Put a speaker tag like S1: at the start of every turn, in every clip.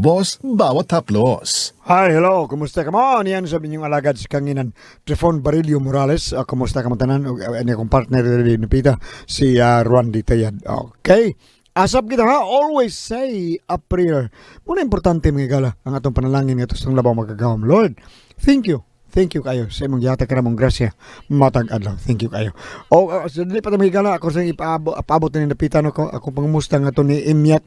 S1: lubos, bawat haplos.
S2: Hi, hello. Kumusta ka mo? Niyan sa inyong alagad sa kanginan Trifon Barillo Morales. Kumusta ka mo tanan? Og ani akong partner diri ni Pita, si Randy Tayad. Okay. Asap kita ha, always say a prayer. Muna importante mga gala ang atong panalangin nga sa labaw magagawam. Lord, thank you. Thank you kayo sa imong gihatag kanamong grasya matag adlaw. Thank you kayo. O sa dili pa ta mga gala ako sa ipaabot ipaabot ni Napita no ko ako pangumusta nga to ni Imyat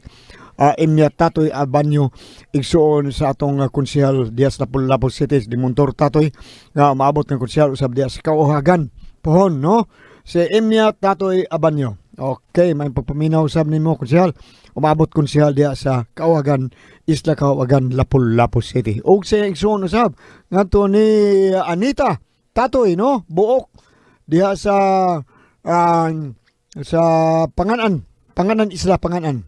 S2: Imyat Tatoy Abanyo igsuon sa atong konsehal diya sa Lapu-Lapu City di Montor Tatoy nga maabot ng konsehal usab diya sa Kauhagan pohon no si Imyat Tatoy Abanyo. Okay, may pagpaminaw usab nimo konsehal. Umabot konsehal diya sa Kauhagan, Isla Kauhagan, Lapu-Lapu City. Og sa igsuon usab ngadto ni Anita Tatoy no buok diha ah, sa Panganan, Panganan Isla Panganan,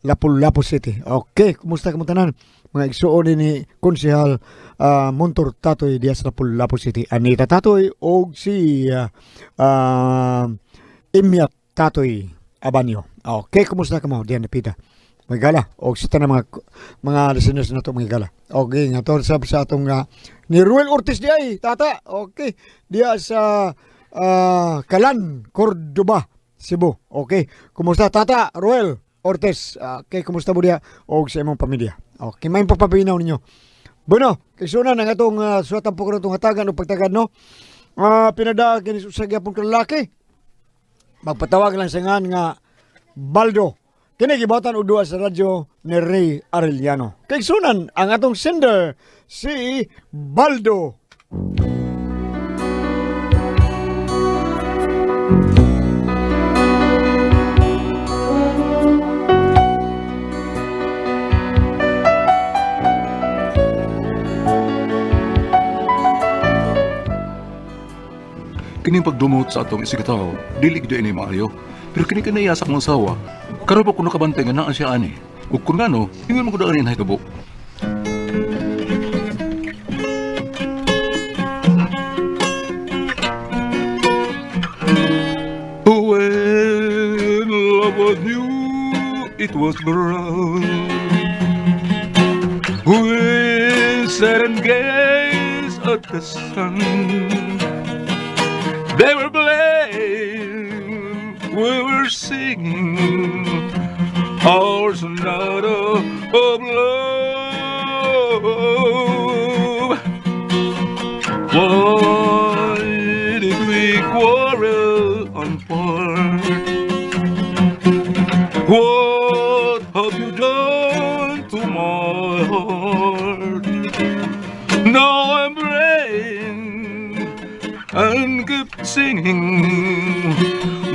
S2: Lapu-Lapu City. Okay, kumusta ka mo tanan? Mga igsuon ni Konsehal Montor Tatoy diha sa Lapu-Lapu City. Anita Tatoy og si Imyat Tatoy Abanyo. Okay, kumusta ka mo diha ni Pita? Mga gala og sa tanan mga listeners na to mga gala. Okay, nga to sa atong ni Ruel Ortiz di ay tata. Okay, diha sa Kalan, Cordoba, Cebu. Okay, kumusta tata Ruel Ortiz? Okay, kumusta mo diha og sa imong pamilya? Okay, may pagpapinaw ninyo. Bueno, kay suna na nga itong suwatan po ko itong hatagan o pagtagad, no? Pinadaag kini sa gyapon ka lalaki. Magpatawag lang sa ngan nga Baldo. Kini gibatan og duha sa radyo ni Ray Arellano. Kay sunan ang atong sender si Baldo.
S3: Kining pagdumot sa atong isigataw, dili gid ini maayo. Pero kini kanaya sa akong asawa. Karon pa ko nakabantay nga naa siya ani. Ug kun ngano, ingon man ko daan nahitabo. When love was new, it was brown. We sat and gazed at the sun. They were playing, we were singing our sonata of love. Why did we quarrel and part? What have you done to my heart? Now I'm praying and keep singing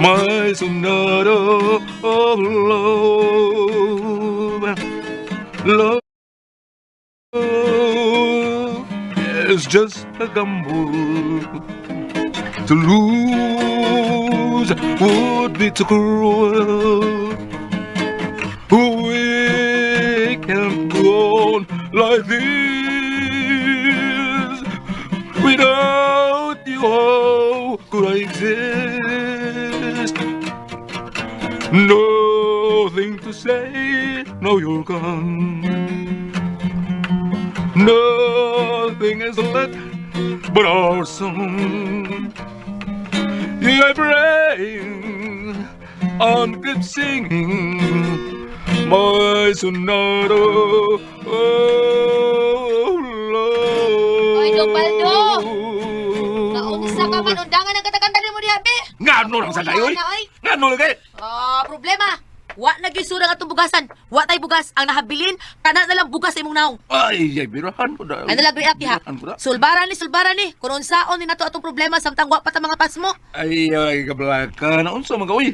S3: my sonata of love. Love is just a gamble. To lose would be too cruel. We can't go on like this. Without you, how could I exist? Nothing to say, now you're gone. Nothing is left but our song. Yeah, I pray and keep singing my sonata of love.
S4: Oy, Dong Baldo! Naunsa ka man, undangan ang katakanta nimo diha, be.
S3: Ngano lang sa dayoy?
S4: Wala na, oy.
S3: Ngano lang kay?
S4: Ah, problema. Wa na gyud surang atong bugasan. Wa tay bugas ang nahabilin kana na lang bugas sa imong naong.
S3: Ay, ay, birahan ko da.
S4: Ano lang react ha?
S3: Birahan ko da.
S4: Sulbaran ni, sulbaran ni. Kung unsaon ni nato atong problema samtang wa pa ta mga pasmo.
S3: Ay, ay, kablaka. Naunsa mga uy.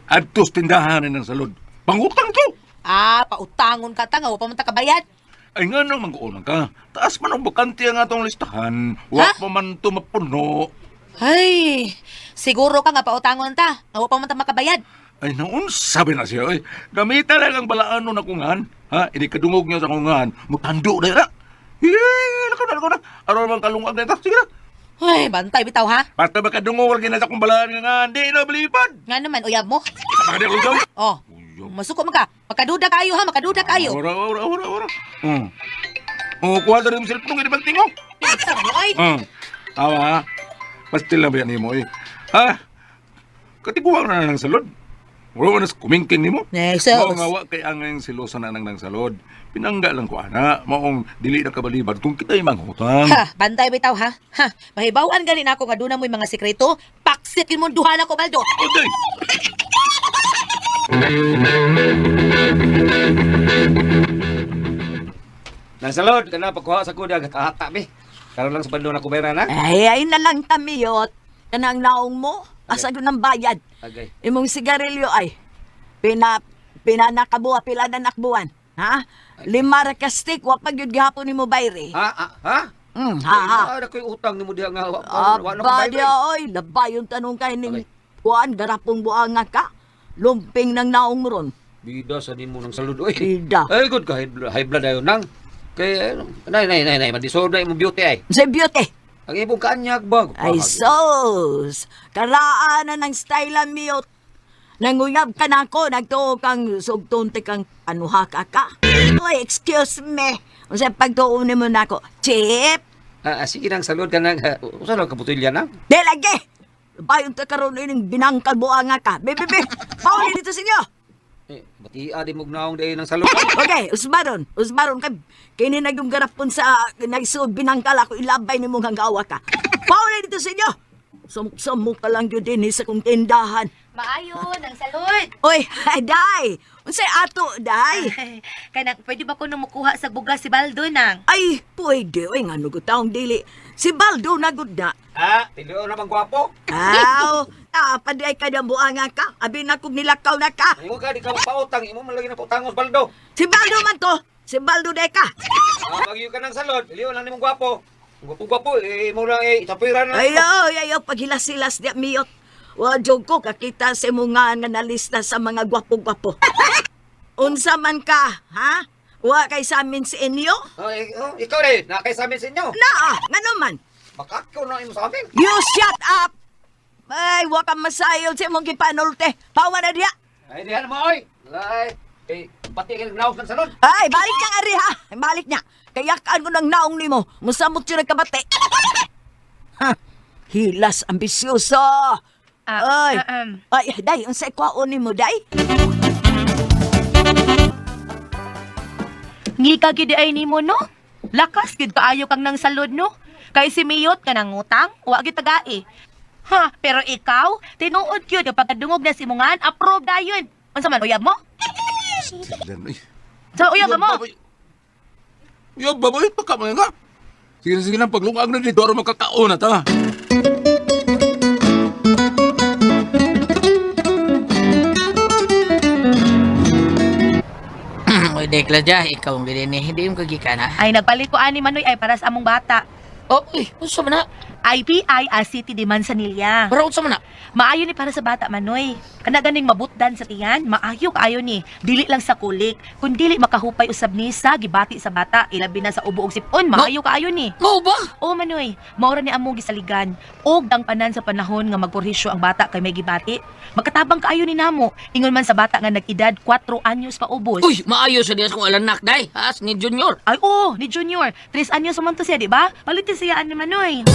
S3: Adtos tindahan ng salod. Pangutang to.
S4: Ah, pautangon ka ta nga wa pa man ta kabayad.
S3: Ay nga nang mag-uunang ka. Taas man ang bakante ang atong listahan. Wa
S4: Ha?
S3: pa man to mapuno.
S4: Ay, siguro ka nga pautangon ta. Nga wa pa man ta makabayad.
S3: Ay naun, sabi na siya. Ay, gamita lang ang balaan nun akungan. Ha? Hindi kadungog niya sa kungan. Mutando na yun. Eh, nako na, nako na. Aron man kalungag na ito. Sige na.
S4: Ay, bantay bitaw ha.
S3: Basta makadungog lagi na sa akong balaan nga nga. Di na balipad.
S4: Nga naman uyab mo.
S3: Baka di ako ikaw.
S4: Oh,
S3: Uyab.
S4: Masuko man ka. Makaduda kayo ha, makaduda kayo.
S3: Ora, ora, ora, ora. Oh, kuha na rin yung cellphone, hindi pagtingog.
S4: Sa mo oy.
S3: Tama ha. Pastil lang ba yan mo eh. Ha? Katiguang na lang salod. Wala na sa kumingking nimo.
S4: Eh, sus.
S3: Mao nga wa kay ang silosa na nang nang salod. Pinangga lang ko ana, maong dili na kabalibad kung kita'y manghutang.
S4: Ha, bantay bitaw ha. Ha, mahibaw-an gani nako nga duna mo'y mga sekreto. Paksit yun mo duha nako Baldo.
S3: Oday!
S5: Nang salod, kana pagkuha sa kuda, gatahata bi. Karon lang sa bando na kubera na.
S6: Ay, ay na lang tamiyot. Kanang naong mo, asa ko ng bayad.
S5: Agay.
S6: Imong sigarilyo ay, pinanakabuwa, pila na nakbuwan. Ha? Lima ra ka stick, wa pa gyud gihapon nimo bayre.
S5: Ha? Ha? Ha?
S6: Ha, ha.
S5: Ay, na ko'y utang nimo diha nga wa wa na ko
S6: Aba
S5: bayad.
S6: diya, oy, labay yung tanong kay ning
S5: Okay.
S6: kuan, garapong buanga ka. Lumping ng naong mo ron.
S5: Bida sa nimo nang salud oy.
S6: Bida.
S5: Ay good ka high blood ayo nang. Kay nay nay nay nay madisolve na imong beauty ay.
S6: Sa beauty.
S5: Ang imong kaanyag ba?
S6: Ay, sos! Karaan na ng style ang miyot. Nanguyab ka na ako, nagtuo kang sugtunti kang anuha ka ka. Oy, excuse me. Unsa pagtuo nimo nako? Chip!
S5: Ah, sige nang salud ka nang usa lang ka butilya na.
S6: Di lagi! Bayon ta karon ining binangkal buanga ka. Be, be, be! Pauli dito sa inyo!
S5: Eh, batia di mo gnaong dahil ng salud.
S6: Okay, usbaron. Usbaron kay kini na yung garapon sa nagsuod binangkal ako ilabay nimo hanggawa ka. Pauli dito sa inyo! Sumok-sumok ka lang yun din eh, sa kong tindahan.
S4: Maayo nang salud.
S6: Oy, ay, day! Unsay ato, day?
S4: Kanang pwede ba ko nang mukuha sa bugas si Baldo nang?
S6: Ay, pwede. Oy, nga nugot taong dili. Si Baldo na gud na.
S5: Ah, tiliw na bang gwapo?
S6: Aw, tapaday ka ng buanga ka. Abi na kong nilakaw na ka.
S5: Imo ka di ka magpautang, imo man lagi na pautangos Baldo.
S6: Si Baldo man to. Si Baldo day ka.
S5: Ah, bagyo ka ng salod, tiliw lang nimong gwapo. Gwapo-gwapo, eh, imo lang eh, itapiran na.
S6: Ayaw, ayaw, paghilas-hilas di miyot. Wa jud ko kakita sa imong nga nga nalista sa mga gwapo-gwapo. Unsa man ka, ha? Wa kay sa amin si inyo?
S5: Oh, eh, oh, ikaw rin, nakay sa amin sa inyo.
S6: Naa, ngano man?
S5: Baka ikaw na imo sa amin.
S6: You shut up! Ay, wa ka masayon sa imong gipanolte. Pawa na diya.
S5: Ay, dihan mo, oy. Ay, eh, pati ka nagnaos ng salod.
S6: Ay, balik ka nga ha. Balik niya. Kayakaan ko ng naong nimo. Musamot yun ang kabate. Ha? Hilas ambisyoso.
S4: Ah,
S6: Ay.
S4: ah, um.
S6: Ay, day, unsay kwaon nimo, day?
S4: Ngika gid ay nimo no? Lakas gid kaayo kang nang salud no? Kay si Miyot ka nang utang, wa gid tagae. Ha, pero ikaw, tinuod gyud nga pagkadungog na si Mungan, approve dayon. Unsa man uyab mo?
S3: Pastil eh.
S4: Sa uyab mo?
S3: Uyab ba boy? Pagka mga nga. Sige sige na, paglungag na dito, aron makakaon na ta.
S7: Uy, Dekla dya, ikaw ang gini. Hindi yung kagikan, ha?
S4: Ay nagpalit ko ani Manoy ay para sa among bata.
S7: Oh, uy, unsa man na?
S4: IPI a City de Manzanilla.
S7: Para unsa man na?
S4: Maayo ni para sa bata Manoy. Kana ganing mabutdan sa tiyan, maayo kaayo ni. Dili lang sa kulik, kun dili makahupay usab ni sa gibati sa bata, ilabi na sa ubo ug sipon, maayo kaayo ni.
S7: Mao ba?
S4: O Manoy, maura ni among gisaligan. Og dangpanan sa panahon nga magpurhisyo ang bata kay may gibati. Magkatabang kaayo ni namo. Ingon man sa bata nga nag-edad 4 anyos paubos.
S7: Uy, maayo sa diyas kung alanak, day. As ni Junior.
S4: Ay oo, ni Junior. 3 anyos man to siya, di ba? Palitin siya ani Manoy.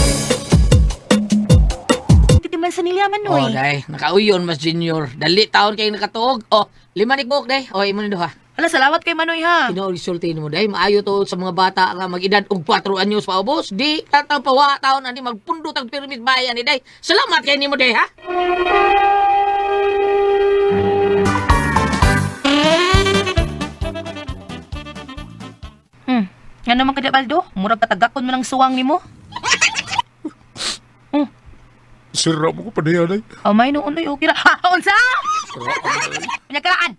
S4: Hindi man sa nila Manoy.
S7: Oh, day. Nakauyon, mas Junior. Dali taon kayo nakatuog. Oh, lima ni buok, day. Oh, imo ni duha.
S4: Hala, salamat kay Manoy ha.
S7: Tinuod sulti mo, day. Maayo to sa mga bata nga mag-edad og 4 anyos paubos. Di tatang pawa taon ani magpundot ang permit bayan ni day. Salamat kay nimo, day, ha?
S4: Nga naman ka Baldo, murag katagakon mo ng suwang nimo.
S3: Sira mo ko pa diyan ay.
S4: Oh, may noon oy, okay ra. Ha, unsa? Unya karaan.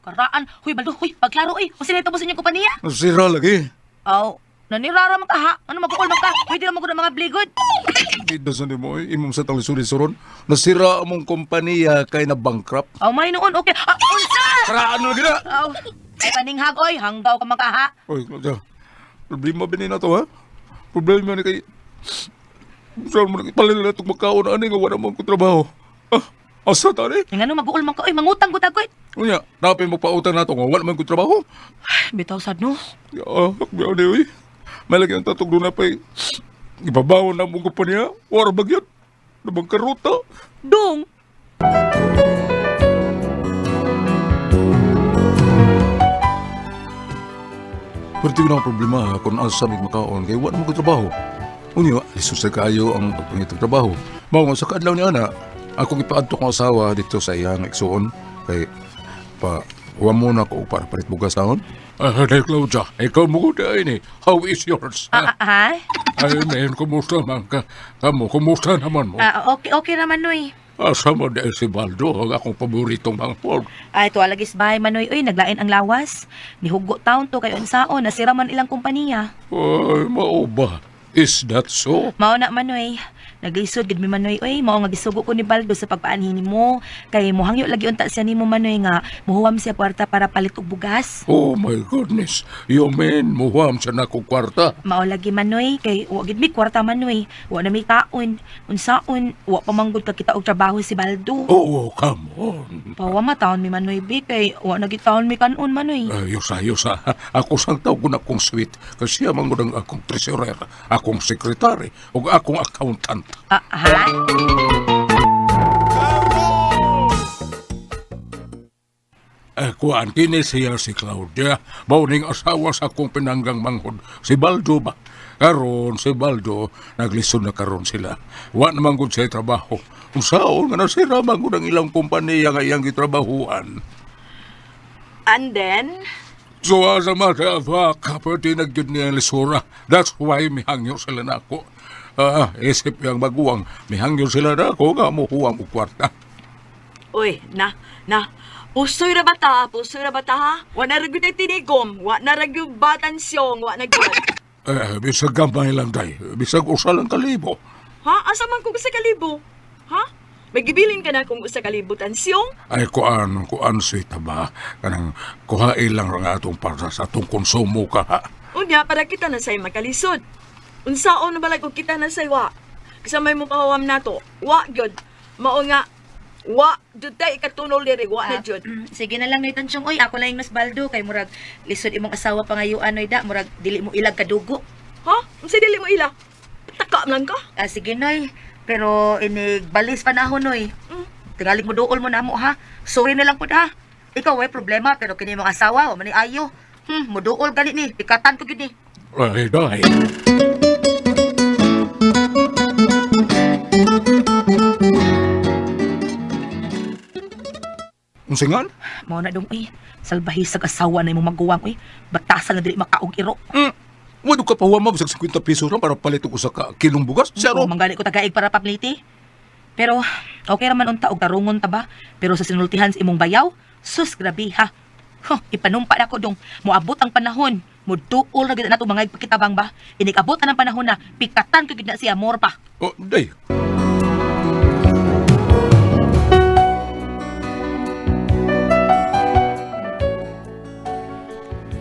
S4: Karaan. Huy Baldo, huy, pagklaro oy. Usa na sa inyong kompanya?
S3: Sira lagi.
S4: Aw, nanirara man ka ha. Ano magkukul man ka? Pwede ra man gud ang mga bligod.
S3: Dito sa nimo ay imong sa tang suri-suron. Nasira among kompanya kay na bankrupt.
S4: Aw, may noon okay. Ah, unsa?
S3: Karaan lagi na.
S4: Aw, ay paninghag oy, hanggaw ka man ka ha.
S3: Oy, Claudia. Problema ba ni na to, ha? Problema ni kay... Saan mo nakipalil na itong magkaon ani nga wala mo akong trabaho. Ah, Asa tani?
S4: Nga ano, mag-uul man ka, oy, mangutang gud ako.
S3: Unya, napay mo pautang nato nga wala man ko trabaho.
S4: Bitaw sad no.
S3: Ya, akbiyaw ni oy. Malagi ang tatog doon na pa'y ibabawon na mong kumpanya. Wara bagyot. Nabangkaruta.
S4: Dong.
S3: Pero di ko na ang problema ha, kung asa mig makaon kay wala mo ko trabaho. Unya, lisod sa kaayo ang pagpangitag trabaho. Mao nga sa kaadlaw ni ana, akong ipaadto kong asawa dito sa iyang igsuon kay pa huwag mo na ko para palit bugas taon. Ah, uh, Claudia, ikaw mo ko ni. How is yours?
S4: Ah, ah, ha?
S3: Ay, men, kumusta man ka? Kamo, kumusta naman mo?
S4: Ah, okay, okay raman noy.
S3: Asa man dahil si Baldo, ang akong paboritong manghod.
S4: Ay, tuwa lagi sa bahay, Manoy. Uy, naglain ang lawas. Nihugo taon to kay unsaon, nasira man ilang kumpanya.
S3: Ay, mao ba? Is that so?
S4: Mao na, Manoy. Naglisod gid mi Manoy. Uy, mao nga gisugo ko ni Baldo sa pagpaanhin nimo. Kay mohangyo lagi unta siya nimo Manoy nga muhuwam siya kwarta para palit og bugas.
S3: Oh my goodness, you mean muhuam siya na kong kwarta?
S4: Mao lagi Manoy kay wa gid mi kwarta Manoy. Wa na mi kaon. Unsaon, wa pa manggod ka kita og trabaho si Baldo.
S3: Oh, come on.
S4: Pawa mataon mi Manoy bi kay wa na gid taon mi kanon Manoy.
S3: Ayos, ayos ah. Ako sang tawag ko na akong sweet. Kasi siya man gud ang akong treasurer, akong secretary, ug akong accountant.
S4: Ah, ha?
S3: Eh, kuan, kini siya si Claudia. Mao ning asawa sa akong pinanggang manghod, si Baldo ba? Karon si Baldo, naglisod na karon sila. Wa naman gud siya trabaho. Unsaon nga nasira man gud ang ilang kompanya nga iyang gitrabahuan.
S6: And then,
S3: So as a matter of fact, pwede na gyud niya ang lisura. That's why mihangyo sila na ako. Ah, isip yang maguwang, mihangyo sila na ako nga muhuwang og kwarta.
S6: uy, na, na, pusoy ra bata, pusoy ra bata ha? Wa na ra gyud ay tinigom, wa na ra gyud batansyong, wa na gyud.
S3: Eh, bisag gamay lang day, bisag usa lang kalibo.
S6: Ha? Asa man kung usa ka libo? Ha? May gibilin ka na kung usa ka libo tansyong?
S3: Ay, kuan, kuan sweet ba? Kanang kuhain lang ang atong para sa atong konsumo ka. Ha?
S6: Unya, para kita na sa'y makalisod. Unsaon na balag og kita na sa'y wa. Kasamay mo pahawam nato. Wa gyud. Mao nga, wa jud tay ikatunol diri, wa na jud.
S4: Sige na lang, Nathan Chong. Oy, ako lang yung Baldo. Kay murag, lisod imong asawa pangayuan, oy da. Murag, dili mo ilag kadugo.
S6: Ha? Unsa dili mo ila? Taka man lang ka.
S4: Ah, sige, Noy. Pero inig balis panahon, Noy. Tingalig mo duol mo na mo, ha? Sorry na lang po, ha? Ikaw, way problema. Pero kini imong asawa, wa man ni ayo. Muduol gani ni. Pikatan ko gyud ni.
S3: Ay, day. Unsingan?
S4: Mao na dong, oy. Salbahisag asawa na imong maguwang, oy. Batasan na dili makaog iro.
S3: Mm. Wado ka pa huwam bisag 50 piso lang para palit og usa ka kilong bugas. Saro.
S4: Oo, manggali ko tagaig para papliti. Pero okay raman unta og tarungon ta ba? Pero sa sinultihan sa imong bayaw, sus grabe ha. Huh, ipanumpa na ko dong. Moabot ang panahon. Muduol na gid na nato mga ipagkitabang ba? Inikabot na ng panahon na pikatan ko gid na siya more pa.
S3: Oh, day.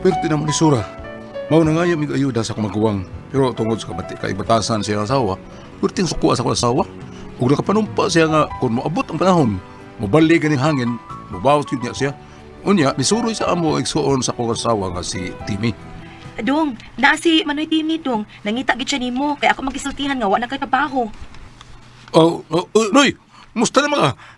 S3: Pero naman ni Sura. Mao na nga yung mig ayuda sa kumaguwang. Pero tungod sa kabati kay batasan siya asawa, perting sukuha sa akong asawa. Ug nakapanumpa siya nga kung moabot ang panahon, mobalik ganing hangin, mobawas yun niya siya. Unya, misuroy sa amo igsuon sa akong asawa nga si Timmy.
S4: Dong, naa si Manoy Timmy dong. Nangita gid siya nimo kay ako magisultihan nga wa na kay trabaho.
S3: Oh, oh, oh, Noy, musta naman ka?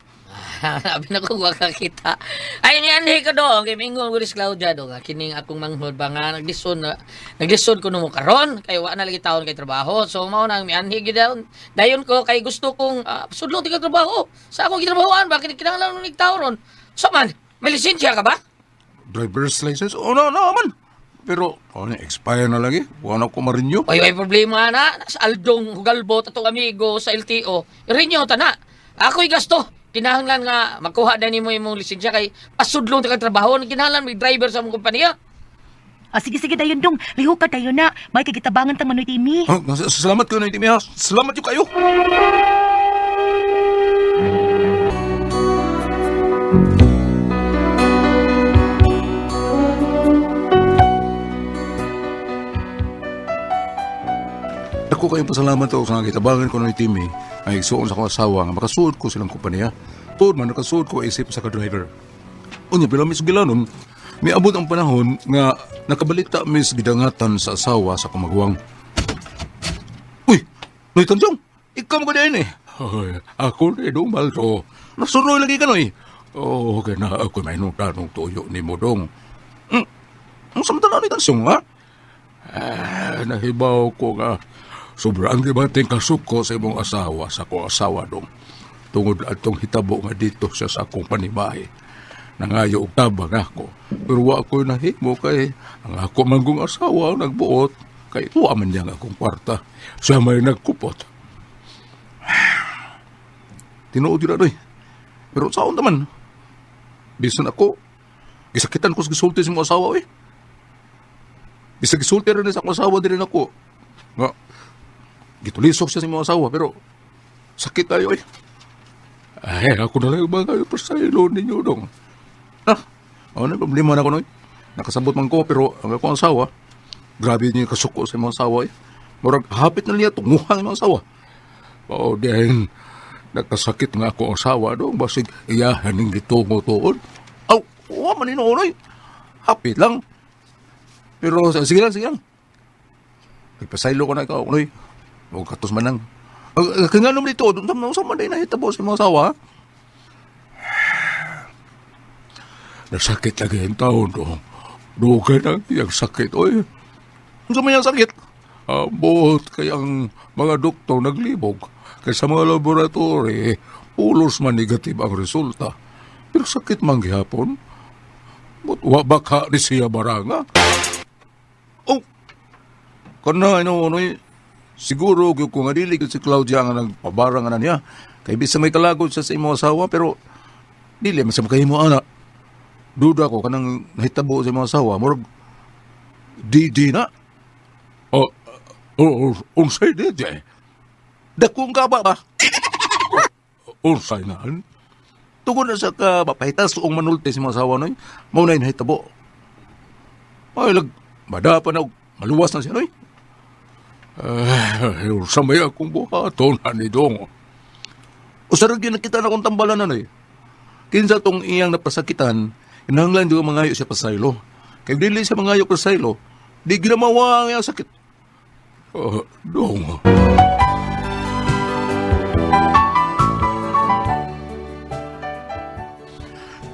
S7: Sabi na ko, wa ka kita. Ay, ni anhi ko do. Kay mingon ko ni Claudia do. Nga, kining akong manghod ba nga, naglisod na, naglisod ko nung karon. Kay wa na lagi taon kay trabaho. So, mao nang mianhi gyud dayon. Dayon ko, kay gusto kong sudlon ti ka trabaho. Sa akong gitrabahoan, bakit kinahanglan nung tao ron? So man, may lisensya ka ba?
S3: Driver's license? Oh, no, no, man. Pero, oh, expire na lagi. Wala ko ma-renew.
S7: Oy, ay problema na. Sa Aldong Hugalbo, tatong amigo sa LTO. Renew ta na. Ako'y gasto. Kinahanglan nga makuha na nimo imong lisensya kay pasudlong ta kag trabaho. Kinahanglan may driver sa among kompanya.
S4: Ah, sige sige dayon dong. Lihok ka dayon na. May kagitabangan tang Manoy Timmy.
S3: Oh, salamat kayo, Noy Timmy, ha? Salamat yung kayo. Ako kayong pasalamat ako sa nakitabangan ko ni Timmy ay igsuon sa akong asawa nga makasuod ko silang kompanya. Tuod man nakasuod ko isip sa ka-driver. Unya pero mis gilanon, miabot ang panahon nga nakabalita mis gidangatan sa asawa sa kumaguwang. Uy, Noy Tansyong, ikaw mo ka din eh. Ay, ako ni Dong Baldo. Nasuroy lagi ka, Noy. Oh, okay na ako may nung tanong tuyo ni mo, Dong. Ang samtala ni Tansyong, ha? Ah, nahibaw ko nga. Sobrang gibating kasuko sa imong asawa sa akong asawa, Dong. Tungod atong hitabo nga dito siya sa akong panibahe. Nangayo og tabang ako. Pero wa ko nahimo kay ang ako manggong asawa ang nagbuot kay tuwa man niya ang akong kwarta. Siya may nagkupot. Tinuod yun na, Noy. Pero saon naman? Bisan ako, gisakitan ko sa gisulti sa imong asawa, eh. Bisag gisulti rin sa akong asawa din ako. Nga, gitulisok siya sa imong asawa, pero sakit tayo eh. Ay, ako na lang ba kayo pasaylo ninyo dong. Ah, ano yung problema na ko noy? Nakasabot man ko, pero ang akong asawa, grabe niya kasuko sa imong asawa eh. Murag, hapit na niya, tunguhan ang imong asawa. Oo, dahil nagkasakit nga ako asawa dong, basig iyahan ning gitungo tuon. Aw, wa man noy. Hapit lang. Pero sige lang, sige lang. Nagpasaylo ko na ikaw, noy. Huwag katos man lang. Kaya nga naman dito, doon sa man din nahitabo sa mga asawa. Ha? Nasakit lagi ang taon do. Dugay na iyang sakit, oy. Ang sa iyang sakit? Buot kay ang mga doktor naglibog. Kay sa mga laboratory, pulos man negative ang resulta. Pero sakit man gihapon. But wa baka ni siya baranga. Oh, kana ano noy siguro gyud ko nga dili gyud si Claudia nga nagpabarang na niya. Kay bisan may kalagod siya sa imong asawa pero dili man sa makahimo ana. Duda ko kanang nahitabo sa imong asawa murag di na. Oh, oh, unsay di di. Dakong ka ba ba? Unsay na? Tungod na sa ka mapahitas og manulti sa imong asawa noy, mao na nahitabo. Ay lag madapa na og maluwas na siya noy. Ay, sa may akong buhaton na ni Dong. Usarag yun nakita na akong tambalan na noy. Kinsa tong iyang napasakitan, kinahanglan di ko mangayo siya pasaylo. Kay dili siya mangayo pasaylo, di ginamawa ang iyang sakit. Oh, Dong.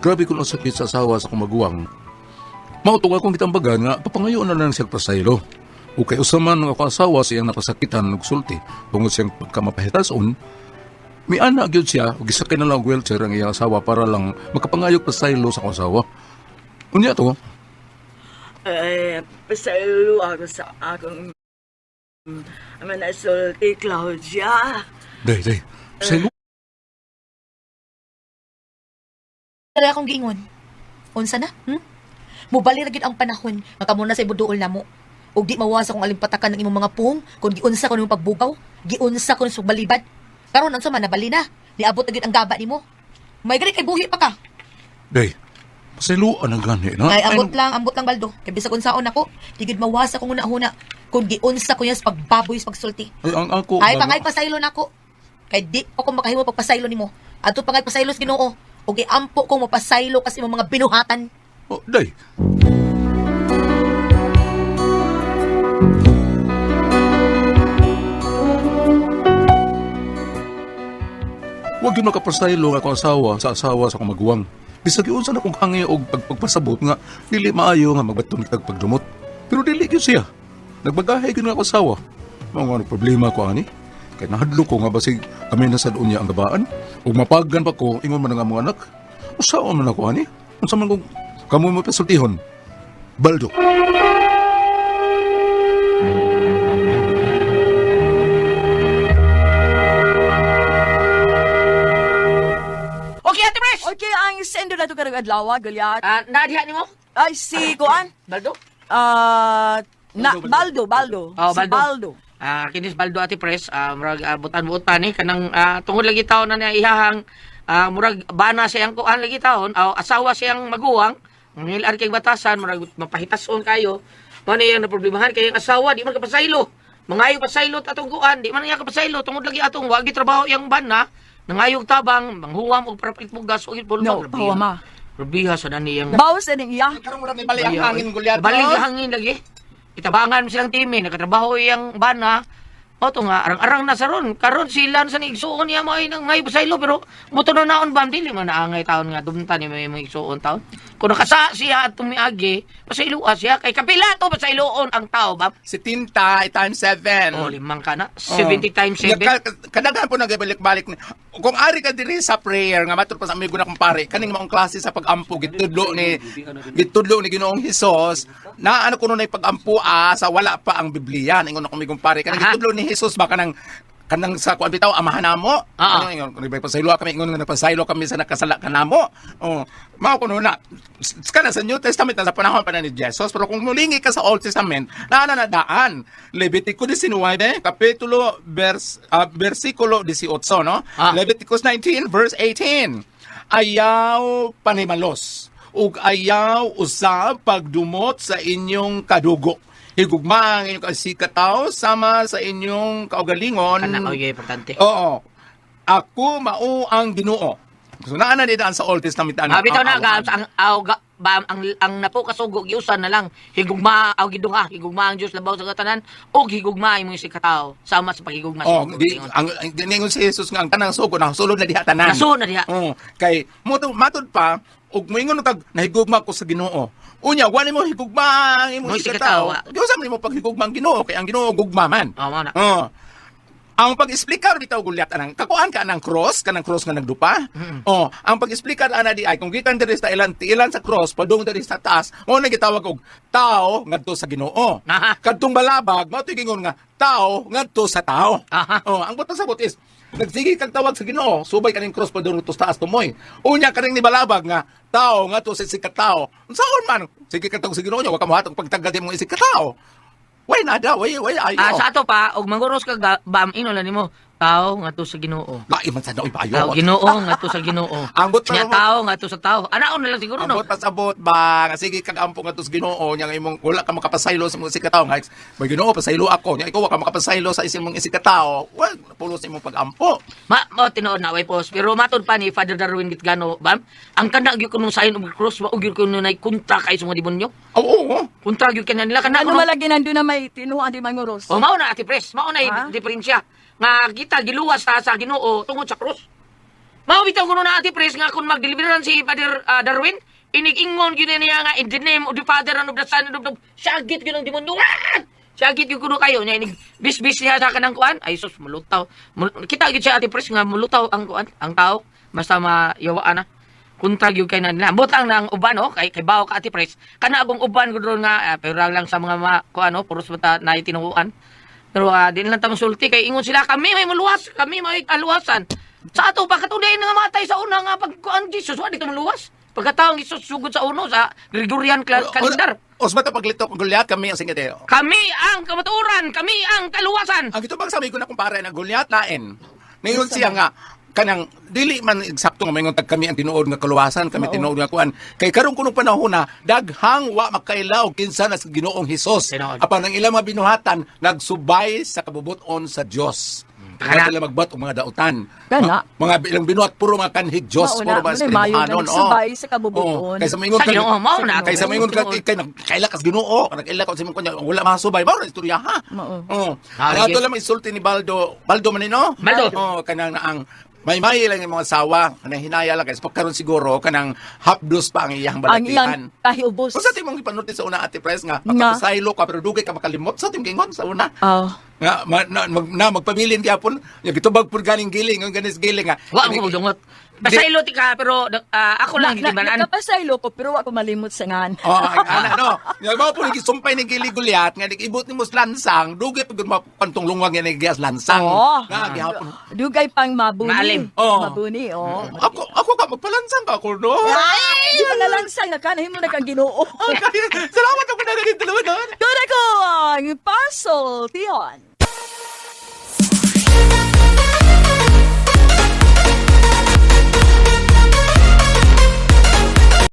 S3: Grabe ko ang sakit sa asawa sa kumaguwang. Mautong akong gitambagan nga papangayon na lang siya pasaylo. O kay usaman ng ako asawa siyang napasakitan nagsulti tungod siyang pagkamapahitason, miana gyud siya ug gisakay na lang og wheelchair ang iyang asawa para lang makapangayog pasaylo sa akong asawa. Unya to,
S6: Eh, pasaylo ako sa akong manasulti, Claudia.
S3: day day, pasaylo.
S4: Dali akong giingon. Unsa na? Mubali ra gyud ang panahon nga kamo na sa ibuduol namo. Ug di mawa sa kung alimpatakan ng imong mga puong kung giunsa ko nimong pagbugaw, giunsa ko nimong balibad. Karon unsa man nabali na, niabot na gyud ang gaba nimo. May gani kay buhi pa ka.
S3: Day, pasayloan ang gani na.
S4: Ay, ambot lang baldo. Kay bisag unsaon nako, di gyud mawa sa kung una-huna kung giunsa ko niya sa pagbaboy sa pagsulti.
S3: Ay, ang ako.
S4: Ay, pangay pasaylo nako. Kay di pa ko makahimo pagpasaylo nimo. Adto pangay pasaylo sa Ginoo. Ug giampo ko mapasaylo kasi imong mga binuhatan.
S3: Oh, day. Huwag yun makapasaylo nga akong asawa sa asawa sa akong maguwang. Bisag yun sa akong hangi og pagpasabot nga dili maayo nga magbaton kitag pagdumot. Pero dili gyud siya. Nagbagahe gyud nga ako asawa. Mao nga ang problema ko ani. Kay nahadlok ko nga basig kami na sa unya ang gabaan. Ug mapagan pa ko ingon man ang among anak. Usawa man ako ani. Unsa man kung kamo mo pasultihon. Baldo.
S7: Okay, Ate Fresh!
S6: Okay, ang sendo na to karong adlaw, Goliath.
S7: Ah, naadiha nimo?
S6: Ay, si Kuan.
S7: Baldo?
S6: Ah, na, Baldo, Baldo.
S7: Oh,
S6: Si
S7: Baldo.
S6: Baldo.
S7: Ah, kinis Baldo Ate Pres, murag butan-butan ni kanang tungod lagi taon na niya ihahang murag bana siyang kuan lagi taon, asawa siyang maguwang, ngilar kay batasan, murag mapahitason kayo. Mao na iyang naproblemahan kay ang asawa di man kapasaylo. Mangayo pasaylo atong kuan, di man niya kapasaylo tungod lagi atong wagi trabaho iyang bana. Nangayog tabang, manghuwam og para palit bugas og pulmo.
S6: No, pahuwama.
S7: Grabiha sa nani ang
S6: Bawas na ning iya.
S8: Karon murag may bali ang hangin, Goliath.
S7: Balik
S8: no?
S7: ang hangin lagi. Itabangan mo silang team eh. Nakatrabaho iyang bana. O to nga, arang-arang na sa ron. Karon sila sa igsuon niya mo ay nang ngay pasaylo pero muto na naon ba dili man naangay taon nga dumta ni may mga igsuon taon. Kung nakasa siya at tumiagi, pasaylo siya kay kapila to pasayloon ang tao ba?
S8: Si Tinta, times 7.
S7: Oh, limang ka na. 70 times 7.
S8: Kadaghan po nagabalik-balik. Kung ari ka diri sa prayer nga matud pa sa amigo na kong pare, kaning maong klase sa pag-ampo gitudlo ni Ginoong Hesus na ano kuno nay pag-ampo sa wala pa ang Biblia. Ingon ako amigong pare, kanang gitudlo ni Hesus ba kanang sa kuan bitaw amahan namo. Ano ingon kun pasaylo kami, ingon nga nagpasaylo kami sa nakasala kanamo. Oh, mao kuno na kana sa New Testament na sa panahon pa na ni Jesus, pero kung mulingi ka sa Old Testament naa na nadaan Levitico 19 kapitulo vers versikulo 18, no? Leviticus 19 verse 18: Ayaw panimalos ug ayaw usab pagdumot sa inyong kadugo. Higugma ang inyong kasikataw sama sa inyong kaugalingon.
S7: Kana oh, yeah, importante.
S8: Oo. Ako mao ang Ginoo. So naa na daan sa Old Testament ano.
S7: Ah, bitaw na
S8: ang
S7: ga ang aw ga, ba, ang napo kasugo giusan na lang higugma aw giduha higugma ang Dios labaw sa katanan og higugma imong isikatawo sama sa paghigugma sa
S8: Oh,
S7: imong
S8: di,
S7: kaugalingon.
S8: ang ningon si Jesus nga ang tanang sugo na sulod na diha tanan.
S7: Nasulod na diha.
S8: Oo, kay mo matud pa ug moingon kag nahigugma ko sa Ginoo. Unya, wala mo higugma ang imong
S7: Mo
S8: isikatawo.
S7: isikatawo.
S8: Giusa man nimo paghigugma ang Ginoo kay ang Ginoo gugma man.
S7: Oh, mao na.
S8: Oo. Ang pag-explicar bitaw, Gulyat, anang kakuan ka anang cross, kanang cross nga nagdupa. Oh, ang pag-explicar ana di ay kung gikan diri sa ilan tiilan sa cross padung diri sa taas, mao na gitawag og tao ngadto sa Ginoo.
S7: Aha.
S8: Kadtong balabag mao to'y gingon nga tao ngadto sa tao.
S7: Aha.
S8: Oh, ang butang sabot is nagsige kag tawag sa Ginoo, subay kaning cross padung diri sa taas tumoy. Unya kaning ni balabag nga tao ngadto sa isikatao. Unsaon man sige kag tawag sa Ginoo niya, wa ka mohatag pagtagad imong isikatao. Way nada, way way ayo.
S7: Ah, sa ato pa og manguros ka bam ino lang nimo tao ngadto sa Ginoo.
S8: Lain man sa daoy
S7: Tao
S8: bayo.
S7: Ginoo ngadto sa Ginoo.
S8: Ambot pa
S7: Nya
S8: naman.
S7: tao ngadto sa tao. Anaon na lang siguro no.
S8: Ambot pasabot ba nga sige kag ampo ngadto sa Ginoo nya nga imong wala ka makapasaylo sa imong isikatao nga may Ginoo pasaylo ako nya ikaw wa ka makapasaylo sa imong isikatao, well pulos sa imong pagampo.
S7: Ma mo tinuod na way pos pero matod pa ni Father Darwin Gitgano bam ang kana gyud kuno sign of cross wa gyud kuno nay kontra kay sa mga demonyo.
S8: Oo. Oo.
S7: Kontra gyud kanya nila kana
S6: Ano
S7: kuno.
S6: malagi nandun na may tinuan di manguros.
S7: O mao na Ate Pres, mao na
S6: Ha?
S7: diferensya nga kita giluwas ta sa Ginoo tungod sa krus. Mao bitaw kuno na Ate Pres nga kung magdeliveran si Father Darwin, inig-ingon gyud niya nga in the name of the Father and of the Son and of the Syagit gyud ang demonyo. Ah! Syagit gyud kuno kayo nya inig bisbis niya sa kanang kuan. Ay sus mulutaw. Kita gyud siya Ate Pres nga mulutaw ang kuan, ang tao basta mayawaan na. Kontra gyud kay na nila. Butang na ang uban oh, kay bawo ka Ate Pres. Kana akong uban gud ron nga pero lang sa mga kuan oh, puros bata na tinuuan. Pero di lang tamang sulti kay ingon sila kami may maluwas, kami may kaluwasan. Sa ato pa katunay nga matay sa una nga pagkuan Jesus wa dito maluwas. Pagkataong Jesus sugod sa uno sa Gregorian calendar.
S8: Os bata paglito kong Goliath kami ang singit.
S7: Kami ang kamatuoran, kami ang kaluwasan.
S8: Ang ito bang sabi ko na kumpare na Goliath lain. Ningon siya nga kanang dili man eksakto nga maingon tag kami ang tinuod nga kaluwasan, kami tinuod nga kuan kay karon kunong panahon na daghang wa makailaw kinsa na sa Ginoong Hesus
S7: Tinuod.
S8: apan ang ilang mga binuhatan nagsubay sa kabubuton sa Dios.
S7: Kana.
S8: Kana sila magbat og mga dautan.
S6: Kana.
S8: Mga ilang binuhat puro mga kanhig Dios,
S6: Mauna,
S8: puro mga
S6: muna, mayo na
S8: espirituhanon.
S6: nagsubay sa kabubuton.
S8: Oo. Kaysa maingon
S7: Sa Ginoo, mao na.
S8: Kaysa maingon ka
S7: Tinuod.
S8: kay nagkaila kas Ginoo, nagkaila ka sa imong kunya wala masubay. Mao na istorya ha.
S6: Mao.
S8: Oo.
S7: Ah,
S8: Ang ato
S7: sige.
S8: lang isulti ni Baldo, Baldo man ni, no?
S7: Baldo.
S8: Oo, kanang na ang may may lang yung mga asawa, kanang hinaya lang kay pagkaron siguro kanang hapdos pa ang iyang
S6: Ang
S8: balatian.
S6: iyang kahiubos.
S8: Kung sa timong ipanulti sa una Ate Pres nga
S6: Nga.
S8: makapasaylo ka pero dugay ka makalimot sa timong gingon sa una.
S6: Oh.
S8: Nga ma, na, mag, na magpabilin gyapon, nga gitubag pud ganing giling, ang ganis giling nga.
S7: Wa ko magdungot. Pasaylo ti ka pero ako lang
S6: Na,
S7: gid banan.
S6: nakapasaylo ko pero wa ko malimot sa ngan.
S8: Oh, ang ana no. Nga mao po gisumpay ni Gili Goliath nga nag-ibot nimo sa lansang, dugay pud ma pantong lungwag nga nagiyas lansang.
S6: Oo.
S8: Nga gihapon.
S6: Dugay pang mabuni.
S7: Maalim.
S8: Oo.
S6: Mabuni, oh.
S8: Ako ka magpalansang ka ako no.
S6: Di pa nalansang na ka, nahimo na kang Ginoo.
S8: Salamat ako na rin dalawa doon.
S6: Kuna ko ang Puzzle Tion.